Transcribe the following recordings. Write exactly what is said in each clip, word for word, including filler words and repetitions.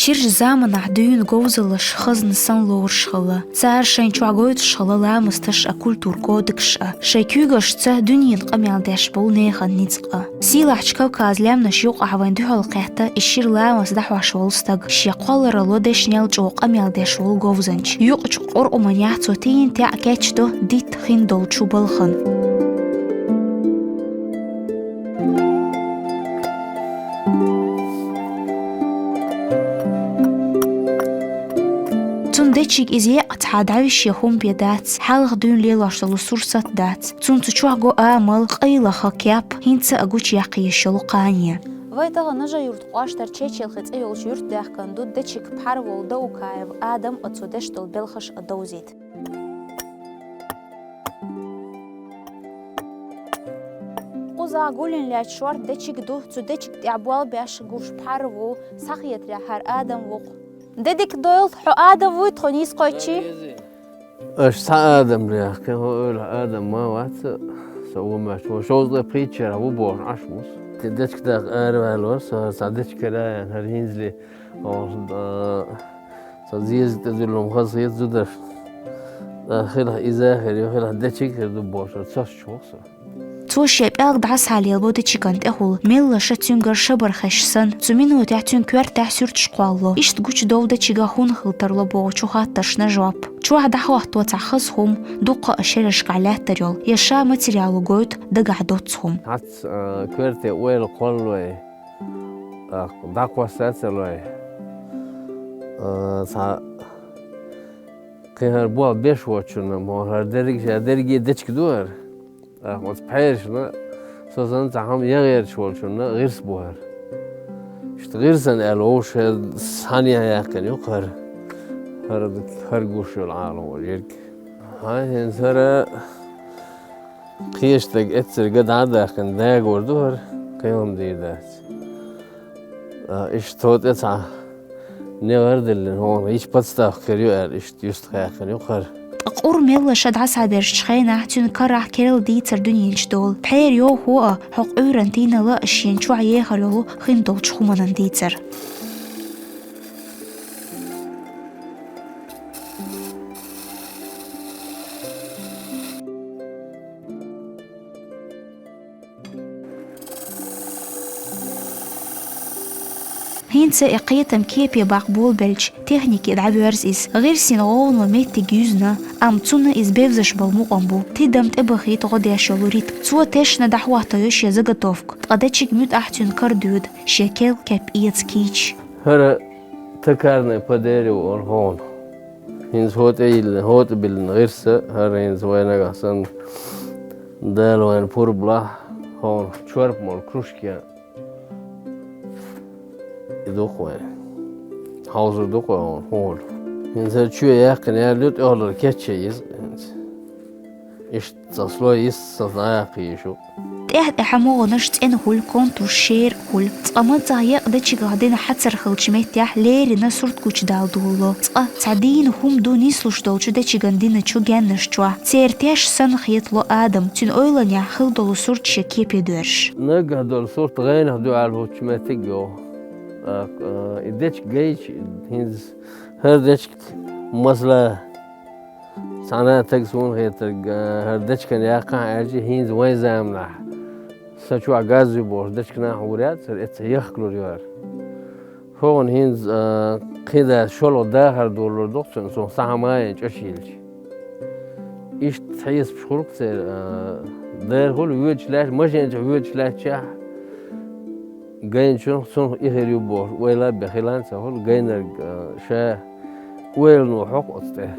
Ирча заманахь дуьйна говзаллаш хазна санна лоруш хилла. Цара шайна чохь гойтуш хилла ламасташ а, культура кодекс а. Шайн куьйгашца дуьненан къамел деш болу нехан ницкъ а. Сийлахьчу Кавказан лаьмнаш юкъахь вайн дуьхьал кхетта и шира ламаст дӀахьош волу стаг, шен кхолларалло дешнел чӀогӀа къамел деш волу говзанча. Юкъачу къуркъаманехь цо тийна теӀа кечдо дитт хиндолчу балхана. Цунна дечиг иза екъа цхьа дӀавище хӀума бен дац, хьалха дуьйна лелош долу сурсат а дац. Цунна цу чохь го амал, къайлаха кеп, хӀинца а гучуяккха езаш йолу кхане. Вай тахана Нажа-Юрт кӀоштара Чечелхи цӀе йолчу юьртдаьхкина ду дечиг пхьар волу Даукаев Адам а, цо деш долу белхаш а довзийта. Кхузахь гулйина лаьтташ шорта дечиг ду, цу дечиг тӀехь болх беш гуш пхьар ву, схьахетарехь хӀара Адам ву-кх. Де дика дойла, хьо Адам вуй, тхо нийса кхоьчий? Аша цхьа Адам лехкина, хӀун ойла, Адам ма вац, со ву моьтту, ву шовзткъе пхийтта шарахь ву бохуш Ӏаш ву со. Те дечиг даккха араваьлла вара со, хӀара цхьа дечиг караян, хӀара хӀинзале, хӀора, а, со зезаг тӀе дуьллу хазахета зударшна. ТӀаккха хилахь иза хир ю, хилахь дечиг хир ду бохуш, цосчу ву со. Цо шен пӀелг дӀасахьалелабо дечиган тӀехула, мелла ша цуьнгара шабарх хезаш санна, цу минотехь цуьнан коьртехь суьрташ кхоллало. Иштта гучудовла дечигах хӀунда хила тарло бохучу хаттаршна жоп. Чохь дӀахӀотто цхьа хаза хӀума, дуккха а шерашкахь лаьттар йолу, я ша материало гойту дагахь доцу хӀума. Хьац, а, коьрте ойла кхоллалой, а, дӀакхосса а ца лой. А, цхьа кхин хӀара болх беш воцучунна, мо хӀара дерриг а ша дерриге дечиг ду хӀара. ТӀаккха оцу пхьерашна со санна цхьа хӀума ян гӀерташ волчунна гӀирс бу хӀара. Иштта гӀирсана аьлла вовшах схьа ян яьккхина ю-кх хӀара. ХӀара, хӀара гуш йолу Ӏалам волу ерг. Хьан, хӀинца хӀара кхечу стага эццара ган дӀа а даьккхина, дагор ду хӀара, кхин хӀума дийр дац. А, иштта тхо тӀе цхьа негӀар а диллина, хӀуна йича подставка хир ю аьлла, иштта юьстахъяьккхина ю-кх хӀара. Ткъа къур мелла ша дӀасаберзачу хенахь, цуьнан карахь керла дийцар дуьнен чу долу. Пхьера йовхо а, хьокху Ӏуьйранна тийналла а шена чохь ехар йолу хиндолчу хӀуманан дийцар. ХӀинца и кхетам кепе баккха болабелча, технике дӀабоьрзу иза. ГӀирсина гӀовнал меттиг юьзна, амма цунна иза бевзаш болу мукъам бу. Тидам тӀебахийта гӀо деш йолу ритм. Цо тешна дӀахӀотто йо шен заготовка, ткъа дечиг муьтӀахь цуьнан кара доьду, шен керла кеп эца кийча. ХӀара токарное по дереву олу хӀуна. ХӀинца хӀотӀе йиллина, хӀотӀе биллина гӀирс а, хӀара хӀинца вай нагахь санна Дала вайна пурба лахь, хӀуна чорпа молу кружка. И ду-кх вайн. Хьовзур ду-кх вай хӀуна, хӀуна. ХӀинца чоь яьккхина яьлла ю, тӀехула кечъян еза хӀинца. Иштта цкъа слой йист санна дӀаяккха йиш ю. ТӀаьхьа-тӀаьхьа могӀанаш цӀена хуьлу, контурш шера хуьлу. Цкъа мацах екъа дечигах дина хьацар хиллачу меттехь леррина сурт гучудала долало. Цкъа цхьа дийна хӀума ду нислуш долчу дечиган диначу геннаш чохь. Церан теш санна хетало Адам, цуьнан ойланехь хила долу сурт шен кепе доьрзуш. Наггахь долу сурт гӀенах дуьхьал хӀуттучу меттиг а йоху. ТӀаккха, а, и дечиг гайча, хӀинца хӀара дечиг, масала, цхьана а тага суна хетарг, а, хӀара дечиган яккхахьа аьлча, хӀинца вайн заманахь сан чохь газ ю бохуш дечиган хьур яц, хӀара эцца яхкалур ю хӀара. ХӀокхуна хӀинца, а, кхин дац шолгӀа дахар долалур ду-кх цунна, цунах схьа хьан ма ян чӀаш йилча. Иштта хьесапаш хуьлу-кх церан, а, дера хуьлу воьдуш лаьтташ, машен чохь воьдуш лаьттачехь, гайначунах цунах и хир ю бохуш, ойла а бен хилан а ца хуьлу, гайнарг, а, ша ойлано хьокху оцу тӀе.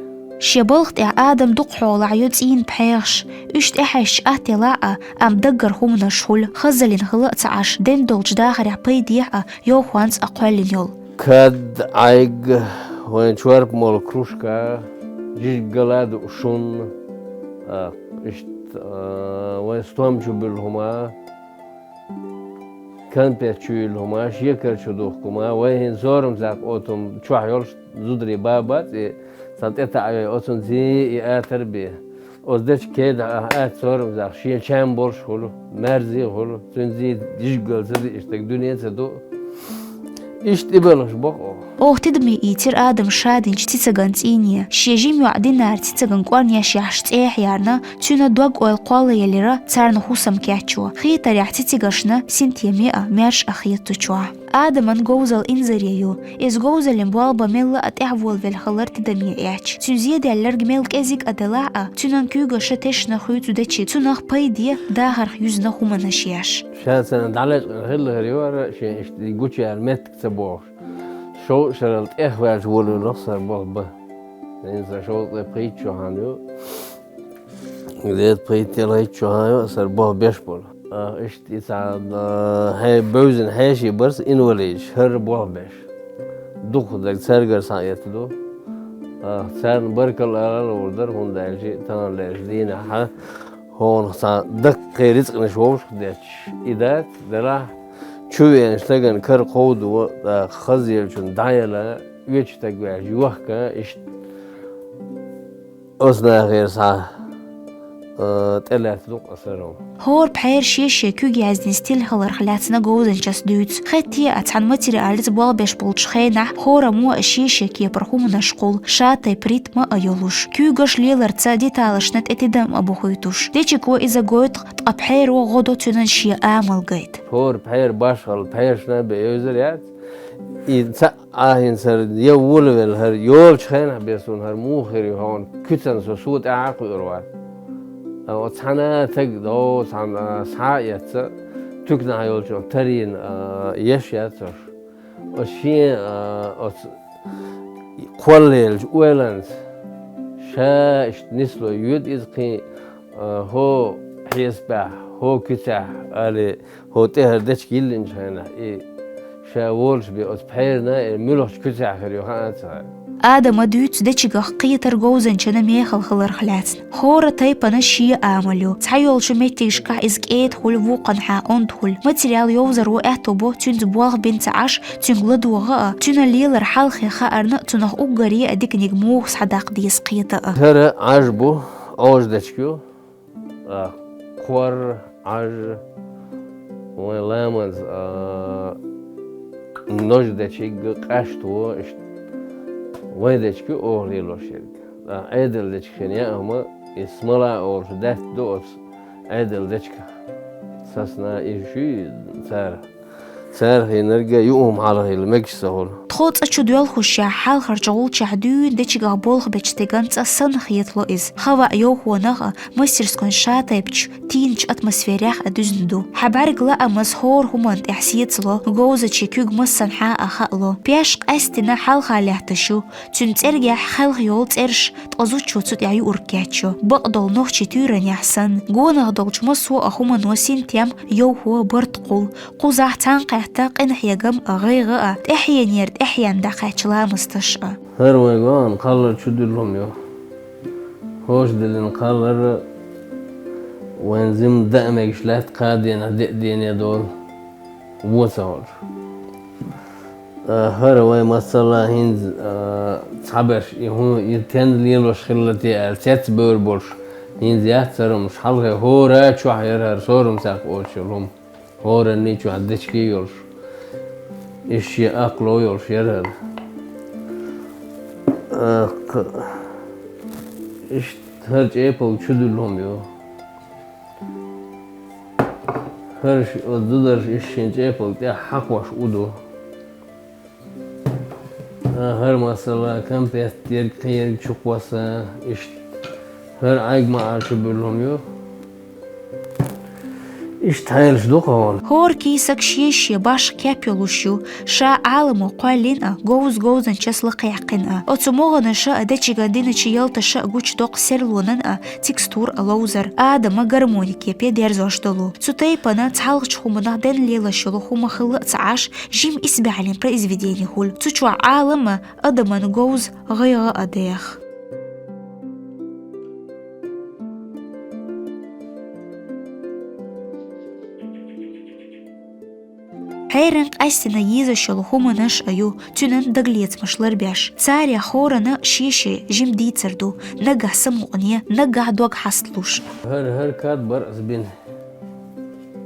Шен балха тӀехь Адам дукха хьолахь йо цӀийнан пхьегӀаш, уьш тӀехьаьжча атта елахь а, амма даггара хӀуманаш хуьлу, хазаллина хила а ца Ӏаш, ден долчу дахарехь пайдехь а, йовхонца а кхоьллина йолу. Кад, Ӏайг, вайн чорпа молу кружка, жижиг гала а ду шун, а, иштта, а, вайн стом чу буьллу хӀума, конфет чу йиллу хӀума, шекар чу духку хӀума, вай хӀинца зорам-закъ отум чохь йолуш зударий бан бац и, цхьана тӀе таӀа йой, оцунна зий и атар бен. Оцу дечу кеда а атта зорам-закъ шен чам болуш хуьлу, маьрзий хуьлу, цуьнан зий жижигал ца ди, иштта дуьне ца ду. Иштта и белхаш бокъо. Оха тидаме ийцар Адама ша динча цициган цӀийне. Шен жима йоӀ Динара цициган кӀорнеш яхьаш цӀехьа яьрна, цуьнан дог-ойла кхоллаелира царна хӀусам кечъяьчо. Хетарехь, цицигашна синтеме а, маьрша а хета цу чохь. Адаман говзал инзаре ю. Иза говзаллин болх бан мелла а тӀаьхьаволавелла хилар тидаме эцча. Цуьнан зеделларг мел кӀезиг а делахь а, цуьнан куьйгаша тешна хуьйцу дечиг, цунах пайде, дахарх юьзна хӀуманаш еш. Ша санна дӀалечкъина хилла хир ю хӀара, шен иштта гучуяьлла меттиг ца бохуш. Шовзткъа шарал тӀехваьлча волавелла сар болх бан. ХӀинца шовзткъе пхийтта шо хьан ю. Дезткъе пхийтта ялхийтта шо хьан ю сар болх беш болу. А, иштта и цхьа, а, хье-, бевзина хьеший барс инвалидаш, хӀара болх беш. Дукхах дерг цаьргара схьаэтта ду. А, царна баркалла ала луур дара, хӀунда аьлча таханлерчу дийнахь хьан хьуна цхьа даккхий рицкъанаш вовшах детташ. И дац, делахь, чу веана стагана кара кховдо, тӀаккха хазъеллачунна дӀаяла, оьцу стаг ваьлча йохка, иштта оцу нахера схьа, а, тӀелаьцна ду-кх аса хӀара. ХӀора пхьера шен-шен куьг яздина стиль хиларх лаьцна говзанчас дуьйцу. Хетте а, цхьана материалца болх беш болчу хенахь хӀораммо а шен-шен кепара хӀуманаш кхуллу, ша тайпа ритма а йолуш. Куьйгаш леларца деталашна тӀе тидам а бохуьйтуш. Дечиго иза гойту, ткъа пхьеро гӀо до цуьнан шен амал гайта. ХӀора пхьера башхалла пхьерашна а бен евзар яц. И цхьаъ а хӀинца хӀара я волавелла хӀара, йолчу хенахь бен суна хӀара муха хир ю хьуна, куьцан со, со тӀаьхьа а кхуьур вац. А, оцу цхьана таг до, цхьана схьа а эцна, туьканахь йолчунах тарийна, а, еш яц хӀорш. Оцу шен, а, оцу кхоллаеллачу ойланца ша иштта нисло йоьду иза кхин, а, хӀо хьесапехь, хӀо куьцехь, али, хӀо тӀе хӀара дечиг йиллинчу хенахь, и ша волуш бен оцу пхьерана, и муьлхачу куьцехь хир ю хаа ца хаьа. Адама дуьйцу дечигах кхетар говзанчана мехала хиларх лаьцна. ХӀора тайпана шен амал ю. Цхьайолчу меттигашкахь иза кӀеда хуьлу, вукханхьа онда хуьлу. Материал йовзаро аьтто бо цуьнца болх бина ца Ӏаш, цуьнга ладогӀа а, цуьнан лелар хьалхе хаарна, цунах уггаре а диканиг муха схьадаккха деза кхета а. ХӀара Ӏаж бу, Ӏожа дечиг ю. А, кхор, Ӏаж, вайн ламаз, а, нож дечиг, къаьшто, иштта вайн дечиг ю оха лелош ерг. А, Ӏедал дечиг хин яа хӀума, и смола олуш даьтта ду оцу Ӏедал дечигах. Сасна и шуьй цара. Цара хинарг а юург хьалха хилла мегаш ца хуьлу. Тхо цӀа чу доьлхушехь, хьалхарчу гӀулчехь дуьйна дечигах болх бечу стеган цӀа санна хетало иза. Хаваъ йовхонах а, мастерскойн ша тайпачу тийначу атмосферехь а дуьзна ду. Хьан бӀаьрг лаамаза хӀора хӀуманна тӀехь сецало, говзачийн куьг массанхьа а хаало. Пеш къаьстина хьалха лаьтташ ю, цуьнан цӀергехь хелха йолу цӀераш, ткъа зудчо цу тӀехь юург кечйо, бакъдолу нохчийн туьйранехь санна. Гонах долчу массо а хӀумано синтем, йовхо, барт кхуллу. Кхузахь цхьаьнакхетта къинхьегам а, гӀайгӀа а, тӀаьхьенера тӀаьхьенна дӀакхаьчча ламасташ а. ХӀара вайн вахана кхаллар чу дуьллу хӀума ю. ХӀорш диллина кхаллар вайн зима даа мегаш лаьтта кхаа денахь деа дене долу. Вон ца хуьлуш. А, хӀара вай масала хӀинца, а, цхьаберш и хӀун, и стенна лелош хилла те аьлла, цецбевр болуш, хӀинца яц хӀара хӀумаш, хьалхе хӀора чохь яра хӀара сорам сакх оцу хӀума. ХӀоранний чохь дечиг йолуш. Иштта шен акхло йолуш яра хӀара. А, кх-, иштта хӀара чӀепалг чу дуьллу хӀума ю. ХӀорш, оцу зударша иштта шен чӀепалг тӀехь хьакхош у ду. А, хӀара масала, конфет ерг, кхин ерг чу кхосса, иштта. ХӀара Ӏайг ма Ӏа чу буьллу хӀума ю. Иштта хьелаш ду-кх хьуна. ХӀора кийсак шен-шен башха кеп йолуш ю, ша Ӏаламо кхоьллина а, говза говзанчас лакхаяьккхина а. Оцу могӀанаша а, дечиган диначу ялташа а гучудоккху серлонан а, текстуран а ловзар, Адама гармоникан кепе дерзош долу. Цу тайпана цхьалгӀачу хӀуманах денна лелаш йолу хӀума хилла а ца Ӏаш, жима исбаьхьаллин произведени хуьлу. Цу чохь Ӏалам а, адаман говза гӀайгӀа а деха. Пхьеран къаьстина езаш йолу хӀуманаш а ю, цуьнан дагалецамаш ларбеш. Царех хӀоранна шен-шен жима дийцар ду, наггахь самукъане, наггахь дог хьасталуш. ХӀара, хӀара кад бара аса бина.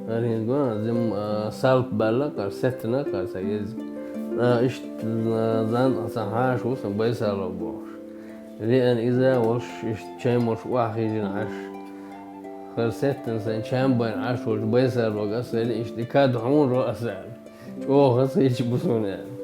ХӀара хӀинца гон, зим, а, салп баьлла кхара, сеттина кхара сан еза. А, иштта, а, зан а сан хьаша ву сан Байсалов бохуш. Веана иза волуш, иштта чай молуш охьахийжина Ӏаш. ХӀара сеттина сайн чам байн Ӏаш волчу Байсаловга ас аьлла, иштта и кад хьуна ро ас аьлла. ЧӀогӀа аса йича бу суна аьлла.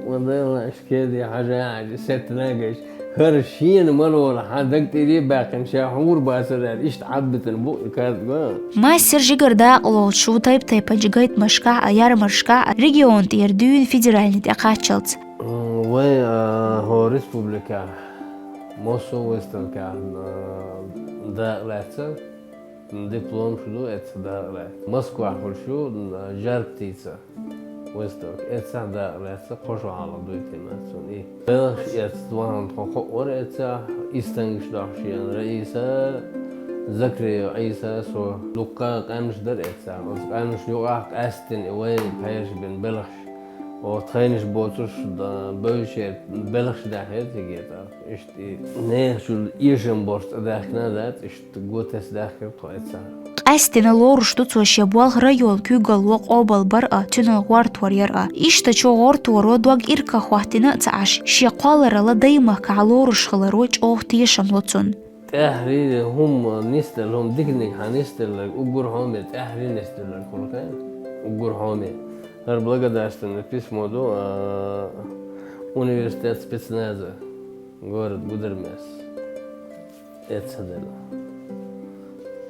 Ма дала, аша кеде хьажа хьажа, сеттина гайш. ХӀара шена ма лола, хьан даг тӀера а баьккхина, ша хьура бацара аьлла, иштта Ӏадбитина бу и кад го. Мастер жигара дакъалоцуш ву тайп-тайпанчу гайтамашкахь а, ярмаркашкахь а, регион тӀера дуьйна федеральный тӀекхаччалц. М, вай, а, хӀо республикахь, массо а выставкахь, а, дакъа лаьцна, дипломаш ду эцца дакъа лаьцна. Москвахь хуьлуш ю, а, жар-птица выставка. Эццахь дакъа лаьцна, кхо шо хьалха дуьйтина цунна и. Белхаш эцна вахана тхо кхоъ вара эццахь, и стангаш дохуш еана Раиса, Закриев Ӏийса, со. Дуккха къаьмнаш дара эццахь. Оцу къаьмнаш юкъахь къаьсттина и вай пхьераш бина белхаш. Оха тхайнаш боцуш, да, бевзачеран белхаш даьхьира цига тӀаккха. Иштта и нехан чуьра эшам болуш цӀа даьхкина а дац, иштта го тесна даьхкира тхо эццахь. Къаьсттина лоруш ду цо шен болх район куьйгалло къобалбар а, цуьнан гӀортор яр а. Иштта цу гӀорторо дог иракарахь хӀоттийна а ца Ӏаш, шен кхолларалла даймахкахь лоруш хиларо чӀогӀа тешам ло цунна. ТӀаьххьара хӀума нисделла, хӀума диканиг хьан нисделларг, уггар хьоме тӀаьххьара нисделларг хуьлу-кх, уггар хьоме. ХӀара благодарственное письмо ду, а, университет спецназа, город Гудермес. Эццахь делла.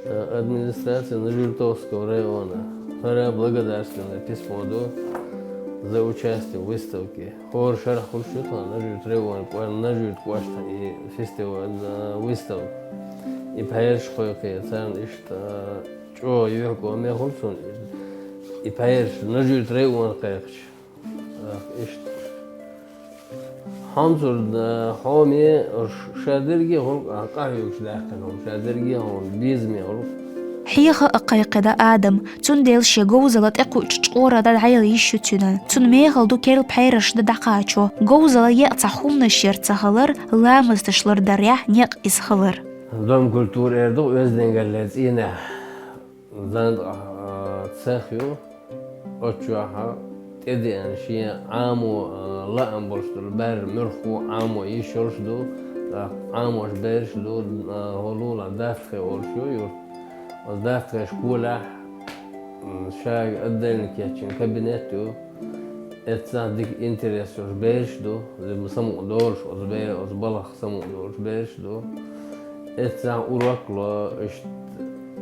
А, администрация Нажуьртовского района. ХӀара благодарственное письмо ду за участие в выставке. ХӀора шарахь хуьлуш ю тхан Нажуьрт район кӀо-, Нажуьрт кӀоштахь и фестиваль, а, выставка. И пхьераш кхойкхий, царна иштта, а, чӀогӀа юьхькӀоме хуьлу цунна. И пхьераш Нажуьрт района кхайкхича. А, иштта. Хьомсур, а, хьоме, ш-, ша дерриге а хуьлу, а, къахьоьгуш даьккхина хьуна, ша дерриге а хьуна безаме хуьлу. Хьеха а кхайкхина Адам. Цундела шен говзалла тӀекхуьучу чкъора дан дӀаяла йиш ю цуьнан. Цунна мехала ду керла пхьераш дан дӀакхачо. Говзалла екъа цхьа хӀуманаш яр ца хилар, ламасташ лардарехь некъ иза хилар. Дом культуры эр ду Оьздангаллин цӀийнехь. Зандакъа, а, цех ю, оцу чохь тӀедеана шен Ӏамо, а, лаам болуш долу баьрра муьлхха а Ӏамо йиш йолуш ду, тӀаккха Ӏамош бераш ду, а, хӀолула Даттахе олуш ю юрт. Оцу Даттахе школехь, м, шайга отдельно кечйина кабинет ю. Эццахь дика интерес йолуш бераш ду, самукъа долуш, оцу бе-, оцу балхах самукъа долуш бераш ду. Эццахь урок ло, иштта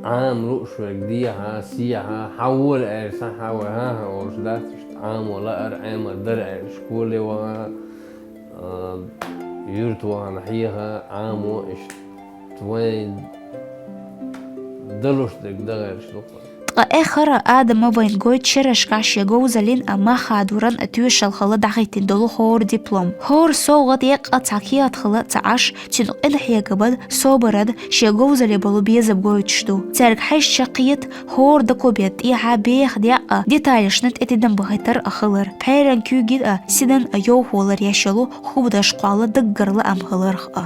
Ӏама лууш верг дехьа, сехьа, хьан вола аьлла, сан хьан вай хьан-хьан олуш дац, иштта Ӏамо лаар, Ӏемар дара аьлла, школе вахана, а, юьрта вахана хьеха, Ӏамо, иштта вайн далуш дерг дан гӀерташ ду-кх. Ткъа эххара Адама вайн гойту шерашкахь шен говзаллин а, мах хадоран а тоьшалла хилла дӀахӀиттина долу хӀора диплом. ХӀора совгӀат еккъа цхьа кехат хилла а ца Ӏаш, цуьнан къинхьегаман, собаран, шен говзалле болу безам гойтуш ду. Цаьрга хьаьжча кхета хӀора документ тӀехьа беха некъ а, деталашна тӀе тидам бахийтар а хилар. Пхьеран куьйгин а, синан а йовхо ларъеш йолу хӀуманаш кхолла даггара лаам хиларх а.